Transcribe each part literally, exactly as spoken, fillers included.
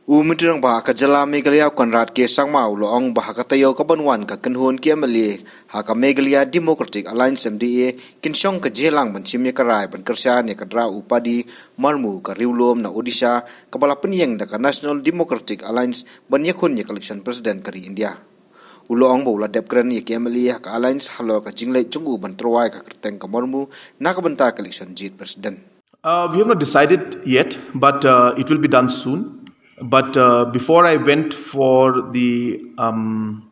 U Myntri Rangbah ka jylla Meghalaya Conrad K Sangma u la ong ba ha ka taïew ka ban wan ka kynhun ki M L A ha ka Meghalaya Democratic Alliance M D A kin shong ka jingïalang ban shim ïa ka rai ban kyrshan ïa ka dra u Paddy Murmu ka riewlum na Odisha kaba la pynïeng da ka National Democratic Alliance ban ïakhun ïa ka election president ka ri India. U la ong ba u la dep kren ïa ki M L A ha ka alliance halor ka jingleit jong u ban tyrwa ïa ka kyrteng ka Murmu na ka bynta ka election jied president. Uh, we have not decided yet, but uh, it will be done soon. But uh, before I went for the um,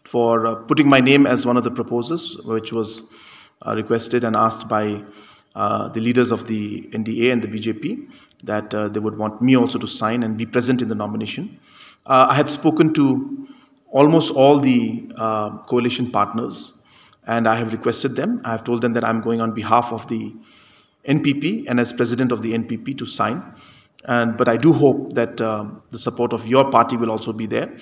for uh, putting my name as one of the proposals, which was uh, requested and asked by uh, the leaders of the N D A and the B J P, that uh, they would want me also to sign and be present in the nomination. Uh, I had spoken to almost all the uh, coalition partners, and I have requested them. I have told them that I'm going on behalf of the N P P and as president of the N P P to sign. And but I do hope that uh, the support of your party will also be there,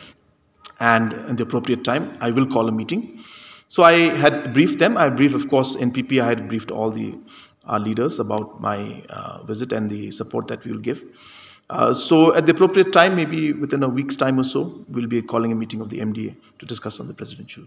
and in the appropriate time, I will call a meeting. So I had briefed them. I briefed, of course, N P P. I had briefed all the uh, leaders about my uh, visit and the support that we will give. Uh, so at the appropriate time, maybe within a week's time or so, we'll be calling a meeting of the M D A to discuss on the presidential.